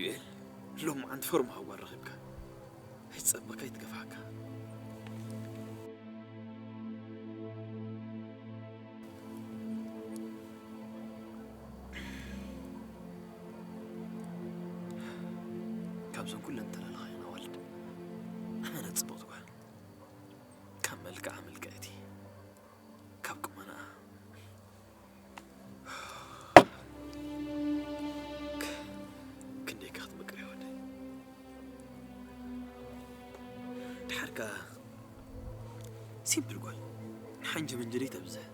ዩኤል፣ ሎማዓንቲ ፈርማዊ ጓል ረኺብካ። ኣይትጸበካ፣ ኣይትገፍሓካ። ካብዞን ኩለን ተላላኻይን ኣዋልድ ኣመና ጽብቕቲ ጓል። ካብ መልክዓ ምልክዕቲ፣ ካብ ቁመናኣ ክንደይ ኢኻ ክትምቅር እያ ወደይ። ድሓር ከኣ ሲምፕል ጓል፣ ንሓንጀ መንጀ ደይተብዝሕ።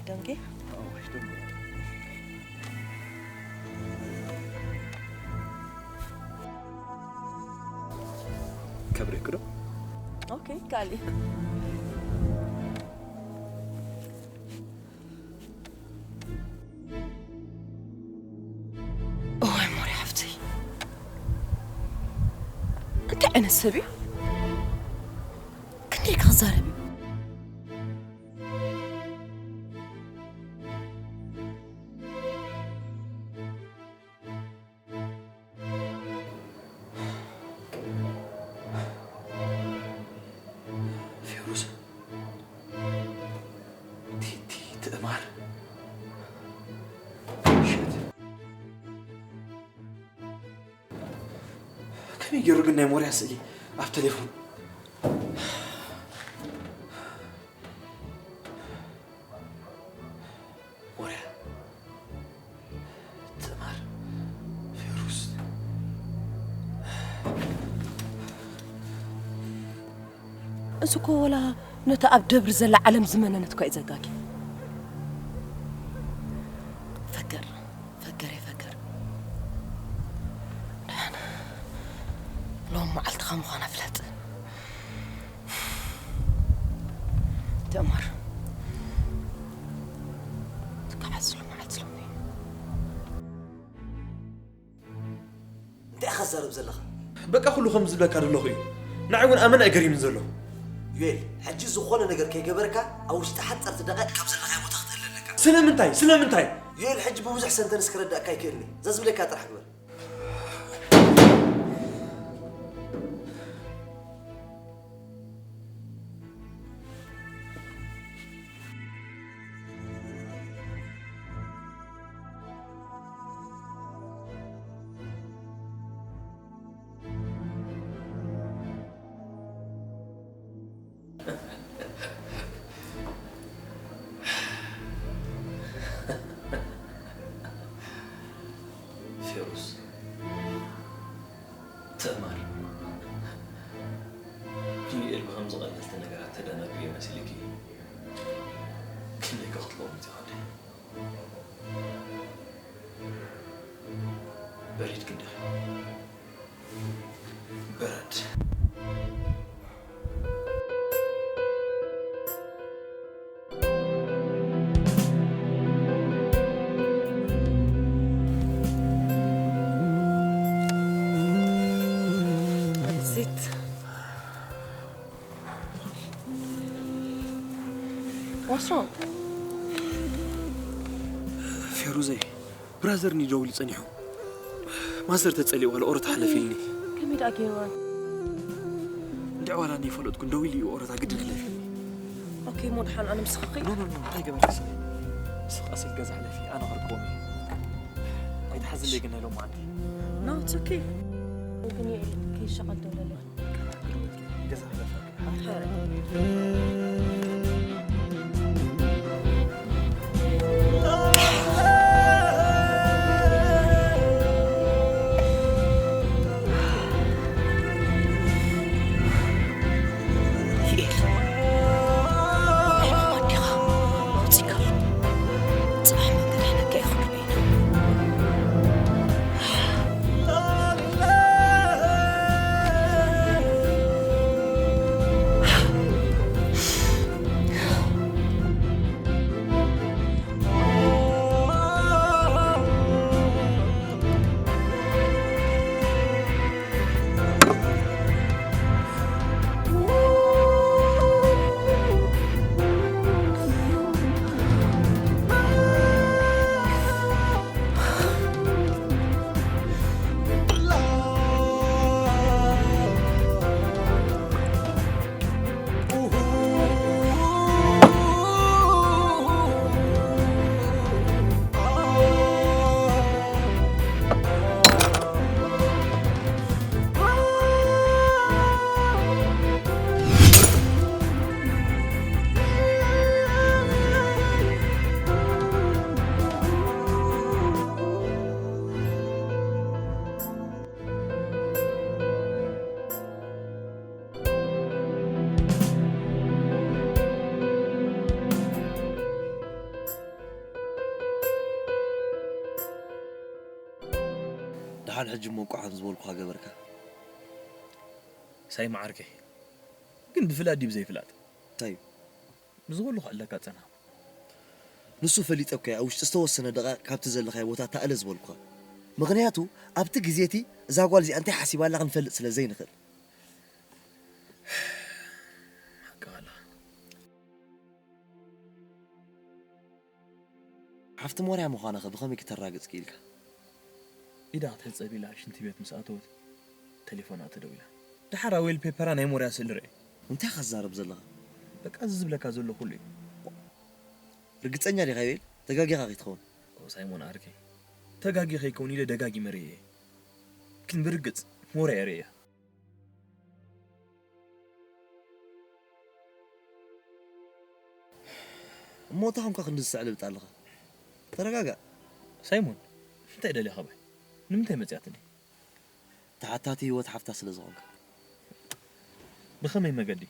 Danke. ከብሬክ ዶ? Okay, Kali. እዋይ ሞሪ ሓፍተይ፣ እንታይ ዓይነት ሰብ እዩ? ክንደይ ክዛረብ እዩ? ፌሩዝ፣ ቲቲ፣ ትእማር፣ ሽት። ከመይ ገይሩ ግን ናይ ሞርያ ስእሊ ኣብ ቴሌፎን? ሞርያ፣ ትእማር፣ ፌሩዝ። እዚ እኮ ወላ ነታ ኣብ ደብሪ ዘላ ዓለም ዝመነነት እኳ እዩ ዘጋጊ። ፈገር፣ ፈገር፣ ፈገር። ደሓን ሎም መዓልትኻ ምዃና ፍለጥ። ትእማር፣ ትከዓስ ሎም መዓልቲ ሎሚ። እንታይ ኢኻ ትዛረብ ዘለኻ? በቃ ኩሉ ከም ዝብለካ ዘለኹ እዩ። ንዓይ እውን ኣመና እዩ ገሪምን ዘሎ። ዮኤል፣ ሕጂ ዝኾነ ነገር ከይገበርካ ኣብ ውሽጢ ሓጸርቲ ደቂቕ ካብ ዘለኻዮ ቦታ ክትእለ ኣለካ። ስለምንታይ? ስለምንታይ? ዮኤል፣ ሕጂ ብብዙሕ ሰንተንስ ክረዳእካ ኣይክእልን እየ። እዛ ዝብለካ ጥራሕ ግበር። ፌሩዝ፣ ትእማር፣ ዩኤል ብኸምዚ ቀለልቲ ነገራት ተደናግየ መሲልኪ? ክንደይ ከኽትልኦም እቲ ወደይ? በሪድ ክንደይ? በረድ። That's it. What's wrong? ፌሩዘይ፣ ብራዘር ኒ ደውሉ ጸኒሑ። ማዘር ተጸሊእዋ ለኦሮታ ሓለፊልኒ። ከመይ ደኣ ገይርዋን? እንድዕዋላ እኔ ፈለጥኩ እንደው ኢሉ ኦሮታ ግድን ክለፊልኒ። ኦኬ፣ ሞ ደሓን ኣነ ምስኽኺ። ኖ ኖ ኖ እንታይ ገበርኪ ስኺ? ስቕ ኣሲል ገዛ ሓለፊ ኣነ ኸርክቦም እየ። ኣይትሓዝለይ ግን ናይ ሎማዓንቲ። ኖ፣ it's okay። ግን የኤል ከይሸቐል ደለለ። ገዛ ሓለፊ። ደሓን ሕጂ እሞ እንቋዕ ከምዚ ዝበልኩኻ ገበርካ። ሳይማ ዓርከይ ግን ብፍላጥ ድዩ ብዘይፍላጥ? እንታይ እዩ? ብዝበልኹ ኣለካ ጸና። ንሱ ፈሊጠ እኮ እየ ኣብ ውሽጢ ዝተወሰነ ደቓ ካብቲ ዘለኻዮ ቦታ ተኣለ ዝበልኩኻ። ምኽንያቱ ኣብቲ ግዜ እቲ እዛ ጓል እዚኣ እንታይ ሓሲባ ኣላ ክንፈልጥ ስለ ዘይንኽእል። ሓቅኻ ኣለኻ። ሓፍቲ ሞርያ ምዃናኸ ብኸመይ ክተራግጽ ክኢልካ? ኢዳ ክትሕጸብ ኢላ ሽንቲ ቤት ምስ ኣተወት ተሌፎና ተደዊላ። ደሓር ኣብ ዌል ፔፐራ ናይ ሞርያ ስእሊ ርኤ። እንታይ ኢኻ ትዛረብ ዘለኻ? በቃ እዚ ዝብለካ ዘሎ ኩሉ እዩ። ርግጸኛ ዲኻ ዮኤል? ተጋጊኻ ከይትኸውን። ኦ ሳይሞን ዓርከይ፣ ተጋጊ ከይከውን ኢለ ደጋጊመ ርእየ። ግን ብርግጽ ሞርያ እየ ርእያ። እሞ እንታይ ኮንካ ክንዲ ዝስዕልብጥ ኣለኻ? ተረጋጋእ። ሳይሞን፣ እንታይ ደሊኻ ባይ? ንምንታይ መጺኣትኒ? ተሓታቲ ህይወት ሓፍታ ስለ ዝኾንካ። ብኸመይ መገዲ?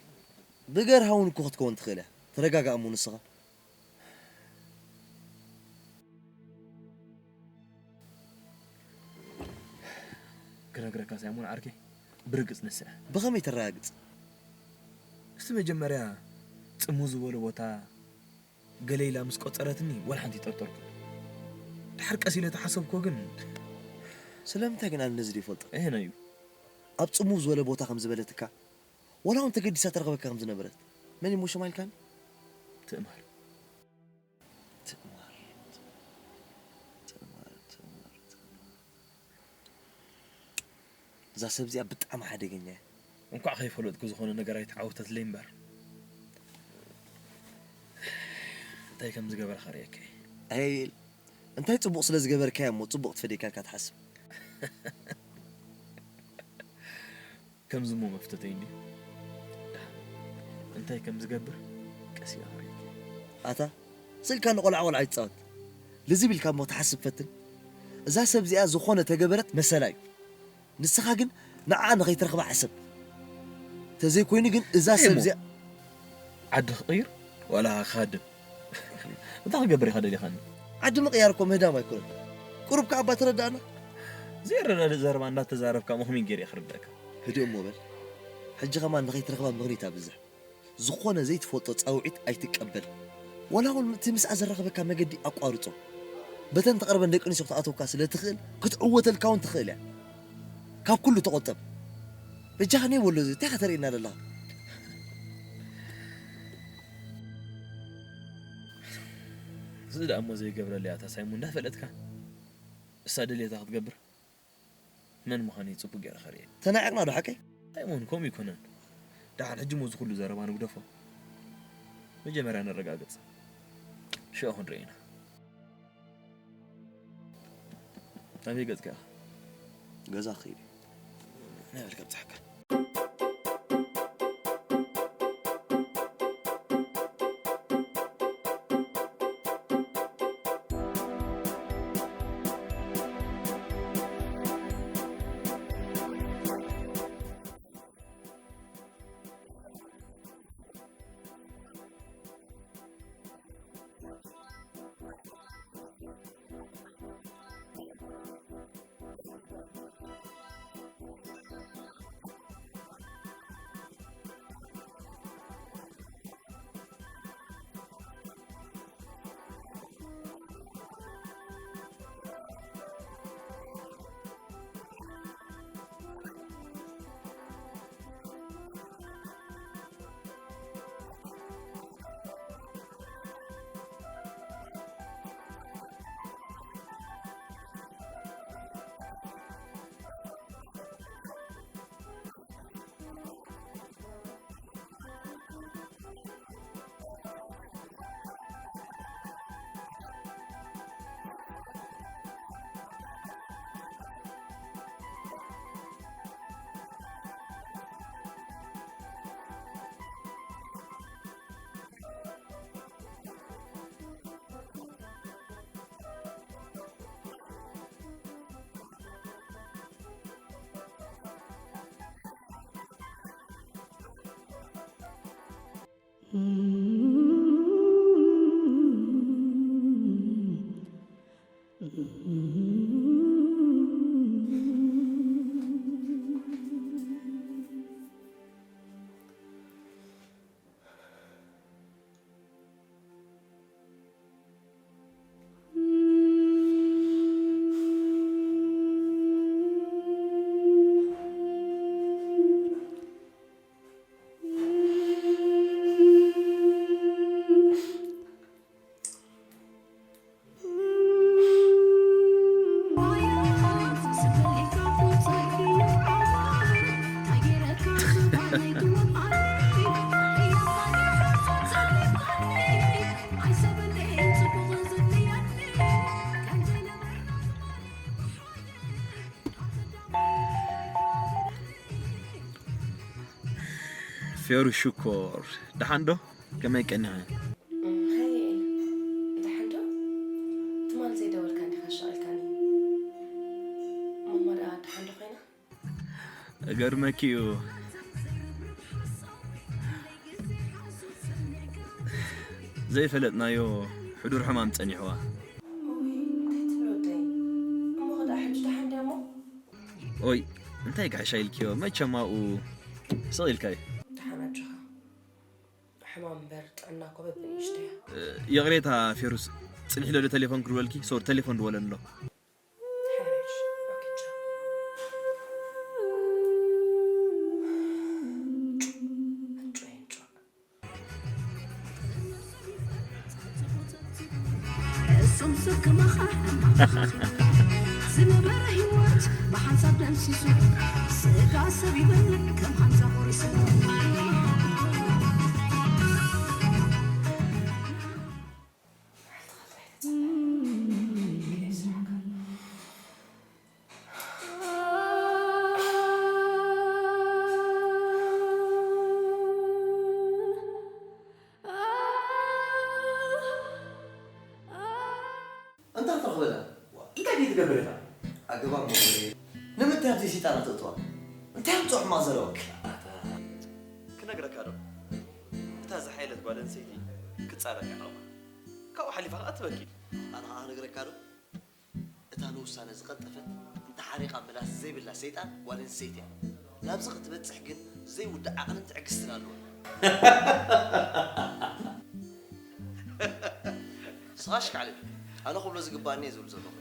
ብገርሃ እውን እኮ ክትከውን ትኽእል እያ። ተረጋጋእ እሞ ንስኻ። ክነግረካ ሳይሞን ዓርከይ፣ ብርግጽ ንስዐ። ብኸመይ ተረጋግጽ? እስቲ መጀመርያ ጽምው ዝበለ ቦታ ገለ ኢላ ምስ ቆጸረትኒ ዋላ ሓንቲ ይጠርጠርኩ። ድሓር ቀስ ኢለ ተሓሰብኮ ግን። ስለምንታይ ግን ኣነ ነዚ ዘይፈልጦ? እሄ ነዩ። ኣብ ጽምው ዝበለ ቦታ ከም ዝበለትካ ዋላ እውን ተገዲሳ ትረኽበካ ከም ዝነበረት መን እሞ ሸማ ኢልካኒ? ትእማር። ትእማር ትእማር ትእማር ትእማር እዛ ሰብ እዚኣ ብጣዕሚ ሓደገኛ እያ። እንኳዕ ከይፈለጥኩ ዝኾነ ነገር ኣይተዓወተትለይ እምበር እንታይ ከም ዝገበረ ከርእየካ እየ። ኣየል እንታይ ጽቡቕ ስለ ዝገበርካያ እሞ ጽቡቕ ትፈድየካ ኢልካ ትሓስብ? ከምዚ እሞ መፍተተይ እንድዩ። እንታይ ከም ዝገብር ቀስ ኢለ ከርእየኪ። ኣታ ስልካ ንቆልዓ ቆልዓ ይጻወት። ልዝብ ኢልካ እሞ ትሓስብ ፈትን። እዛ ሰብ እዚኣ ዝኾነ ተገበረት መሰላ እዩ። ንስኻ ግን ንዓኣ ንኸይትረኽባ ሕሰብ። ተዘይኮይኑ ግን እዛ ሰብ እዚኣ ዓዲ ክቕይር ዋላ ክሃድም እንታይ ክገብር ኢኻ ደሊኻኒ? ዓዲ ምቕያር እኮ ምህዳም ኣይኮነን። ቁሩብ ከኣ እባ ተረዳእና። ዘይረዳድእ ዘረባ እንዳተዛረብካ ምኽሚን ገይረ ክርደእካ። ህድእ እሞ በል። ሕጂ ኸማን ንኸይትረኽባ ምኽኒት ኣብዝሕ። ዝኾነ ዘይትፈልጦ ጻውዒት ኣይትቀበል። ዋላ እውን እቲ ምስኣ ዘራኽበካ መገዲ ኣቋርጾ። በተን ተቐርበን ደቂ ኣንስትዮ ክትኣተወካ ስለ ትኽእል ክትዕወተልካ እውን ትኽእል እያ። ካብ ኩሉ ተቖጠብ። በጃኻ ነይ በሎ እዚ እንታይ ኢኻ ተርእየና ዘለኻ? እዚ ደኣ እሞ ዘይገብረለይ ኣታ ሳይሞን እንዳፈለጥካ እሳ ድሌታ ክትገብር መን ምዃነይ ጽቡቕ ገይረ ከርእየ። ተናዒቕና ዶ ሓቀይ? ኣይመን፣ ከምኡ ኣይኮነን። ደሓን ሕጂ ሞ እዚ ኩሉ ዘረባ ንግደፎ። መጀመርያ ነረጋግጽ። ሽዑ ክንርኢ ኢና። ኣበይ ገጽካ ኢኻ? ገዛ ክኸይድ እየ። ናይ በል ከብጽሓካ። ፌሩ ሽኮር፣ ደሓን ዶ? ከመይ ቀኒኻ? እም፣ ሃየ፣ ደሓን ዶ? ትማል ዘይደወልካ እንዲኻ ኣሻቒልካኒ። ማማ ደኣ ደሓን ዶ ኮይና? እገርመኪ እዩ። ዘይፈለጥናዮ ሕዱር ሕማም ጸኒሕዋ። እውይ፣ እንታይ ትብል ወደይ? እሞ ኸኣ ሕጂ ደሓን ድያ እሞ? ኦይ፣ እንታይ ጋሕሻ ኢልክዮ? መቸም ኣብኡ ስቕ ኢልካ እዩ። ደሓን ኣጆኻ። ሕማም እምበር ጥዕና እኮ በብንእሽተያ። እ፣ ይቕሬታ ፌሩስ፣ ጽኒሕሎ ዶ ቴሌፎን ክድወልኪ? ሶሪ፣ ቴሌፎን ድወለኒ ኣሎ። ሓራይሽ፣ ኦኬ፣ ቻው። እንጩ፣ እንጩ፣ እንጩ። እሱም ስብ ክመኻ ዝነበረ ህይወት ብሓንሳብ ደምሲሱ፣ ስጋ ሰብ ይበልዕ ከም ሓንሳ ቆሪሱ። እንታ ትረኽበላ? ዋ፣ እንታይ ድዩ ትገብር ኢኻ? ኣገባብ መጎየ። ንምንታይ ኣብዚ ሰይጣን ኣተእትዋ? እንታይ ኣምጽኦ ሕማቕ ዘረባ? ኣታ፣ ክነግረካ ዶ? እታ ዝሓየለት ጓል ኣንስተይቲ ክትጻረፍ እያ ዓቕማ። ካብኡ ሓሊፋ ኸኣ ትበኪ። ኣነ ኸኣ ክነግረካ ዶ? እታ ንውሳነ ዝቐልጠፈት፣ እንተ ሓሪቓ ምላስ ዘይብላ ሰይጣን ጓል ኣንስተይቲ እያ። ናብዚ ክትበጽሕ ግን ዘይውዳእ ዓቕልን ትዕግስትን ኣለዋ። ስቓሽ ካዕልል፣ ኣነ ክብሎ ዝግባኣኒ እየ ዝብል ዘለኹ።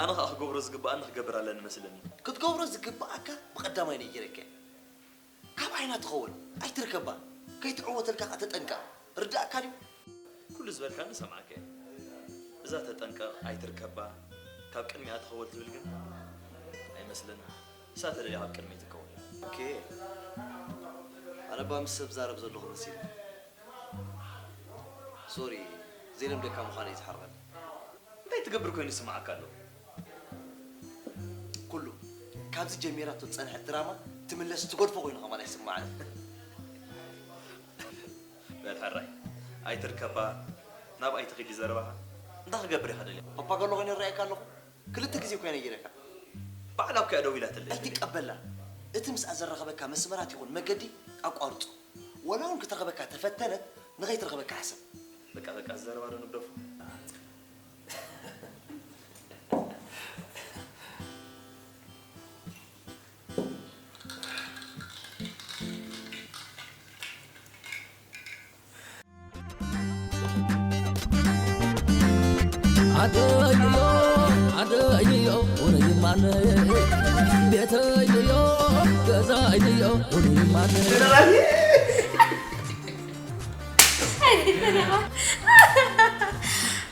ኣነ ኸኣ ክገብሮ ዝግባኣኒ ክገብር ኣለኒ መስለኒ። ክትገብሮ ዝግባኣካ ብቐዳማይ ነጊረካ እየ። ካብ ዓይና ትኸውን፣ ኣይትርከባ። ከይትዕወተልካ ኸኣ ተጠንቀቕ። ርዳእካ ድዩ? ኩሉ ዝበልካኒ ሰምዓካ እየ። እዛ ተጠንቀቕ፣ ኣይትርከባ፣ ካብ ቅድሚኣ ትኸውን ትብል ግን ኣይመስለንን። ንሳ ተደልያ ኣብ ቅድመይ ትከውን። ኦኬ። ኣነ እባ ምስ ሰብ ዛረብ ዘለኹ መሲሉ። ሶሪ፣ ዘይለምደካ ምዃነይ ዝሓርቐኒ። እንታይ ትገብር ኮይኑ ይስምዓካ ኣሎ? ኩሉ ካብዚ ጀሚራቶ ዝጸንሐት ድራማ ትምለስ ትገድፎ ኮይኑ ከማን ኣይስምዓኒ። በል ሕራይ ኣይትርከባ፣ ናብኣይ ትኺድ ዘረባኻ። እንታይ ክገብር ኢኻ ደልያ? ፓፓጋሎ ኮይኑ ይረኣየካ ኣለኹ። ክልተ ግዜ እኮ እየ ነጊረካ። ባዕላ እኮ እያ ደዊላትለይ። ኣይትቀበላ። እቲ ምስኣ ዘራኸበካ መስመራት ይኹን መገዲ ኣቋርጾ። ወላ እውን ክትረኽበካ ተፈተነት፣ ንኸይትረኽበካ ሕሰብ። በቃ፣ በቃ፣ ዘረባ ዶ ንግደፎ? ኣደይዮ ኣደይዮ ውርይማነ ቤተይዮ ገዛይዮ ውርይማነ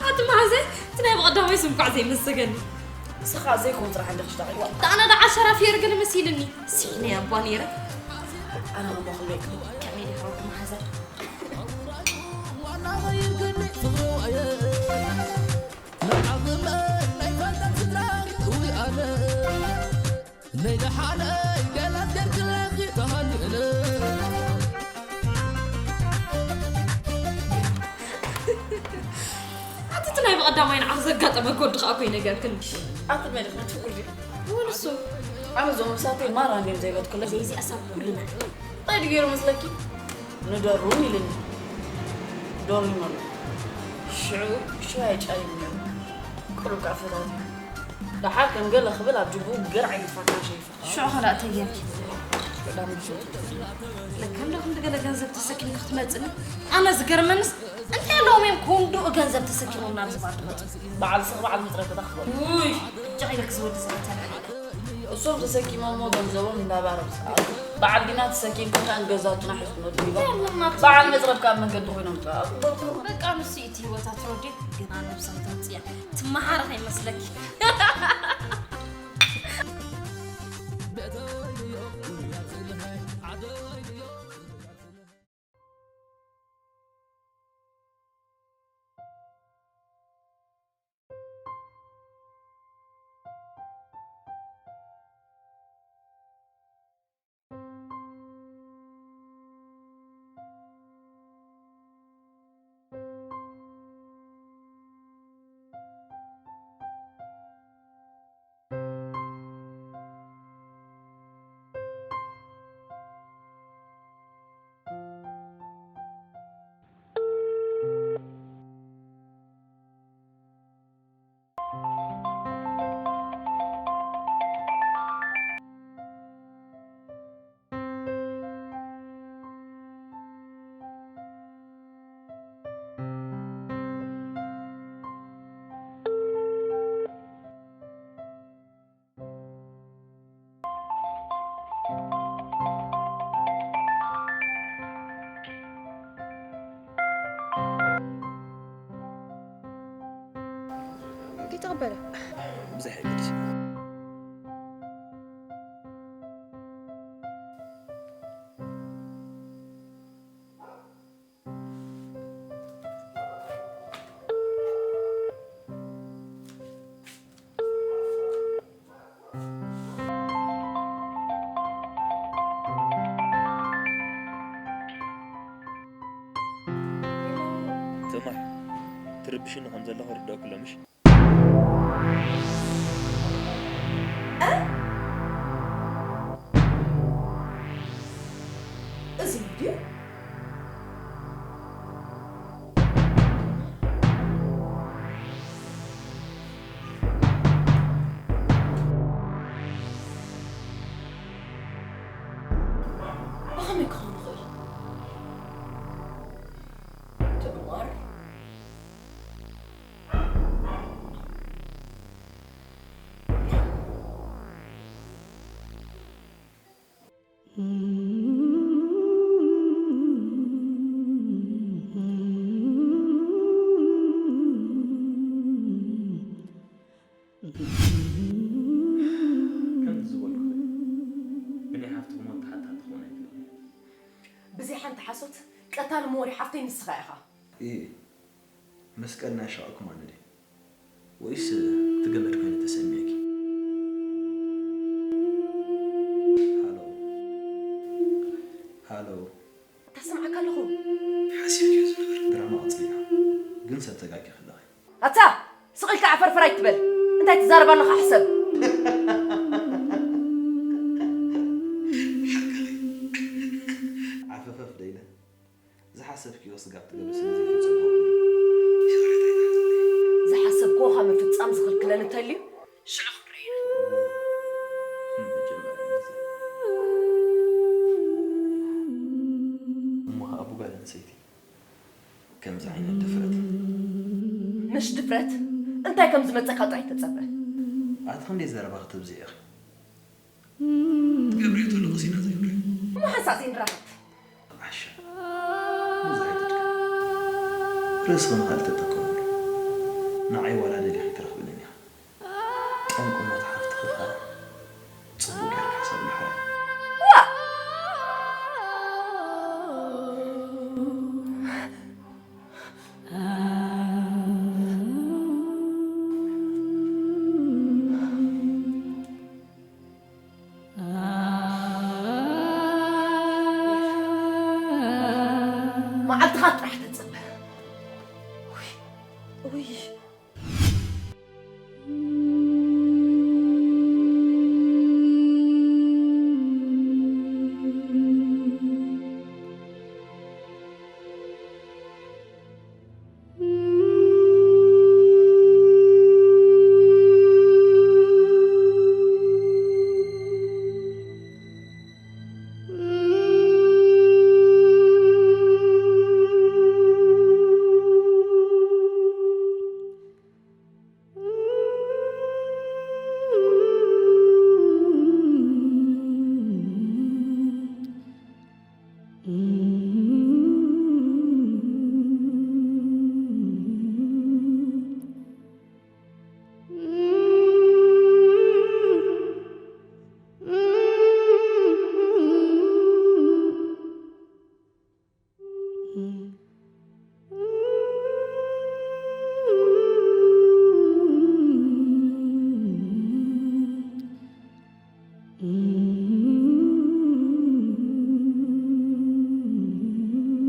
ኣቲ መሓዘ እቲ ናይ ብቐዳማይ ስም ኳዕ ዘይመሰገኒ ንስኻ ዘይኮን ስራሕ እንደ ክሽታ ኣነ ዳ ዓሸራ ፌር ግን መሲልኒ ሲነ ኣባ ነይረ ኣነ ሞ ክመይ ከመይ ዲኻ መሓዘ ኣቲ እቲ ናይ ብቐዳማይ ንዓኽ ዘጋጠመ ጎዲ ኸኣ እኮ ይነገርክን ኣቲ መድኽነት ፍቕሪ ወንሱ ኣነ ዞም ሳተይ ማራ እንድዮም ዘይበትኩለይ ዘይዚ ኣሳብ ኩልና እንታይ ድገይሩ መስለኪ ንደሩን ኢልኒ ዶሪመሉ ሽዑ ሽዑ ኣይጫይም ነይሩ ቅሩብ ከዓ ፈታትዩ ደሓር ከም ገለ ክብል ኣብ ጅቡኡ ገለ ዓይነት ፋታን ሸይፈ ሽዑ ኸ ደኣ እንታይ ጌርኪ ቀዳሚ ሸጡ ለካ እንዶ ክንዲ ገለ ገንዘብ ተሰኪምኪ ክትመፅኒ ኣነ ዝገርመንስ እንታይ ኣለዎም እዮም ኮንዶኡ ገንዘብ ተሰኪሞም ናብዚ ባር ዝመፁ በዓል ስኽ በዓል መፅረፈታ ክበሉ ውይ ጃ ኢለክ ዝወዲ ዘመተና እሶም ተሰኪሞሞ ገንዘቦም እንዳባረር ሰዓት በዓል ዲና ተሰኪምካ ከኣ ንገዛውትና ሒዝክኖ ድሚባ በዓል መጽረብ ካብ መንገዲ ኮይኖም ጥራይ በቃ ንሱ እቲ ህይወታ ትረዲ ግና ነብሳ ተውፅያ ትመሃር ከይመስለኪ ይተቐበለ ብዘይ ሕግድ ትማል ትርብሽኒ ከም ዘለኹ ርዳእኩ ሎምሽ እዚ ድዩ ብኸመይ ክኸውን ይኽእል? ትግባር ከምቲ ዝበልኩ ቀታሊ ሞሪ ሓፍተይ ንስኻ ኢኻ። እይ መስቀል ናይ ሻቕኩም ኣነ ድየ ወይስ እቲ ገመድ ኮይኑ ተሰሚዕኪ? ሃሎ ሃሎ ተስምዓካ ኣለኹ። ሓሲብክዮ ዝነበረ ድራማ ቀፅሊና ግን ሰብ ተጋጊ ከለኺ ኣታ ስቕ ኢልካ ዓፈርፈር ኣይትበል። እንታይ ትዛረብ ኣለኻ ሕሰብ። ዓፈፈፍ ደይለ ዝሓሰብክዮ ስጋብ ትገብር ስለ ዘይፈጸምኩ ዝሓሰብክዎ ካብ ምፍጻም ዝኽልክለኒ እንተልዩ ሽዑ ክንርኢ ኢና። መጀመርያ ግዜ እሞ ከዓ ብጓል ኣንስተይቲ ከምዚ ዓይነት ድፍረት ምሽ ድፍረት እንታይ ከም ዝመጸካ ጥራይ ተጸበ። ኣቲ ክንደይ ዘረባ ክተብዝሒ ኢኺ ትገብርዮ ተሎ ቀሲና ዘይብሉ እሞ ሓንሳእ ዘይንራኸብ ዓሻ ብዙሕ ኣይተድክም ርእስኺ ንኻልእ ተጠቀምሉ ንዓይ ዋላ ደሊኺ ትረኽብኒ ኢኻ ጠንቂ ሞት ሓፍትኺ ኸኣ ጽቡቕ ጌርካ ሕሰብሉ ሓራይ ዋእ መዓልትኻ ጥራሕ ተጸበ። ውይ፣ ውይ።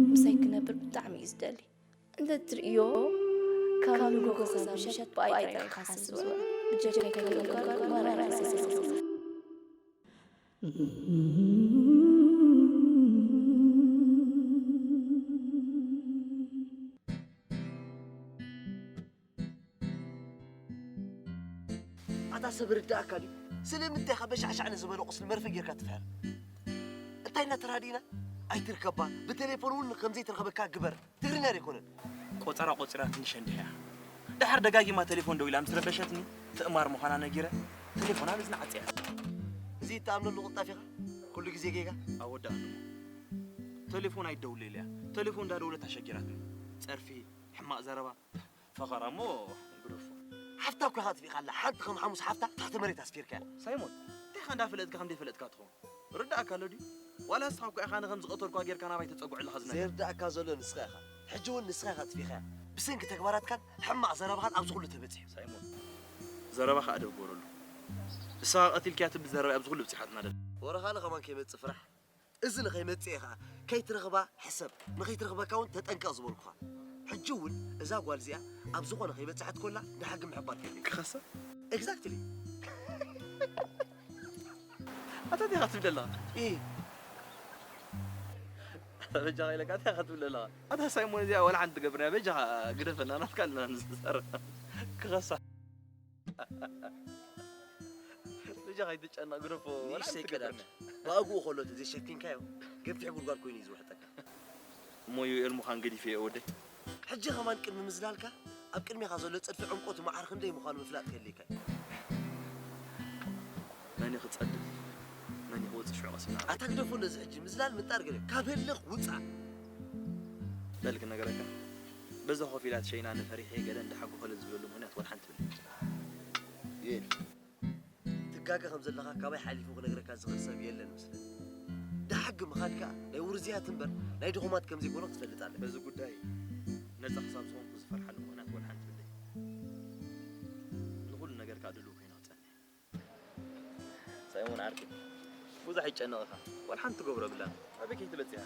ምሳይ ክነብር ብጣዕሚ እዩ ዝደሊ። እንተ ትርእዮ ካብ ንጎ ክሳብ ምሸት ብኣይ ጥራይ ክሓስብ ዝውዕል። ብጀካይ ከይተጓልኩ ማራ ኣይሓስብን። ኣታ ሰብ ርዳእካ ድዩ? ስለምንታይ ኢኻ በሻዕሻዕ ንዝበለ ቁስሊ መርፌ ጌርካ ትፍሕር? እንታይ እና ተራዲእና? ኣይትርከባ፣ ብቴሌፎን እውን ከምዘይትረኸበካ ግበር። ትግርኛ ዶ ኣይኮነን? ቆጸራ ቆጺራ ትንሽ እንዲያ። ደሓር ደጋጊማ ቴሌፎን ደዊላ ምስ ረበሸትኒ ትእማር ምዃና ነጊረ ቴሌፎና ኣብ እዝና ዓጽያ። እዚ እትኣምነሉ ቅልጣፍ ኢኻ? ኩሉ ግዜ ጌጋ? ኣወዳእኒ እሞ። ቴሌፎን ኣይትደውለይ ኢለያ። ቴሌፎን እንዳደወለት ኣሸጊራትኒ። ጸርፊ፣ ሕማቕ ዘረባ፣ ፈኸራ እሞ ግደፎ። ሓፍታ እኮ ኢኻ ኣጥፊእካላ። ሓንቲ ከም ሓሙስ ሓፍታ ትሕቲ መሬት ኣስፊርካያ። ሳይሞን፣ እንታይ ኢኻ እንዳፈለጥካ ከም ዘይፈለጥካ ትኸውን? ርዳእካ ኣሎ ድዩ? ዋላ ንስኻ እኮ ኢኻ ኣነ ከም ዝቐተልኳ ጌርካ ናባይ ተጸግዖ ኣለኻ ዝነግር። ዘይርዳእካ ዘሎ ንስኻ ኢኻ። ሕጂ እውን ንስኻ ኢኻ ኣጥፊእኻያ። ብሰንኪ ተግባራትካን ሕማቕ ዘረባኻን ኣብዚ ኩሉ ተበጺሑ። ሳይሞን፣ ዘረባኻ ኣደብ ግበረሉ። ንስኻ ቀቲልካያ ትብል ዘረባ ኣብዚ ኩሉ ኣብጺሓትና ደላ። ወረኻሊ ከማን ከይመጽእ ፍራሕ። እዚ ንኸይመጽእ ኢኻ ከይትረኽባ ሕሰብ። ንኸይትረኽበካ እውን ተጠንቀቕ ዝበልኩኻ። ሕጂ እውን እዛ ጓል እዚኣ ኣብ ዝኾነ ከይበጽሐት ኮላ ንሓቂ ምሕባር ከድልየካ። ክኸሳ? Exactly። ኣታ እንታይ ኢኻ ትብል ኣለኻ? ኢ በጃኻ ኢለካ እንታይ ኢኻ ትብል ኣለኻ? ኣታ ሳይሞን እዚኣ ዋላ ሓንቲ ትገብርና በጃኻ ግደፈና ናትካ ኣለና ንዝሰር ክኸሳ በጃኻ ኣይትጨነቕ ግደፎ ዋላ ሓንቲ ትገብርና። ብኣግኡ ከሎ ተዘይሸፊንካዮ ገፊሕ ጉድጓድ ኮይኑ እዩ ዝውሕጠካ። እሞ ዩኤል ምዃን ገዲፈዮ ወደይ። ሕጂ ከማን ቅድሚ ምዝላልካ ኣብ ቅድሜኻ ዘሎ ጽድፊ ዕምቆቱ መዓር ክንደይ ምዃኑ ምፍላጥ ከድልየካ እዩ። መን እዩ ክጸድፍ መን እዩ ክወጽእ ሽዑ ቀሲና። ኣታ ግደፎ ነዚ ሕጂ ምዝላል ምንጣር ገለ ካብ ህልኽ ውጻእ። በል ክነግረካ በዛ ኮፍ ኢላ ትሸይናኒ ፈሪሐ ገለ እንዳሓጎኸለ ዝብለሉ ምኽንያት ዋላ ሓንቲ የብለይን። ዩኤል ትጋገ ከም ዘለኻ ካባይ ሓሊፉ ክነግረካ ዝኽእል ሰብ የለን መስለኒ። ደሓር ሕጊ ምኻድ ከኣ ናይ ውርዝያት እምበር ናይ ድኹማት ከም ዘይኮነ ክትፈልጥ ኣለካ። በዚ ጉዳይ ነጻ ክሳብ ዝኾንኩ ዝፈርሓሉ ምኽንያት ወላ ሓንቲ የብለይን። ንኹሉ ነገር ከኣ ድሉው ኮይነ ክጸንሕ። ሳይሞን ዓርከይ፣ ብዙሕ ኣይጨነቕ ኢኻ። ዋላ ሓንቲ ትገብሮ የብላን። ኣበይ ከይትበጽሕ ኢኻ?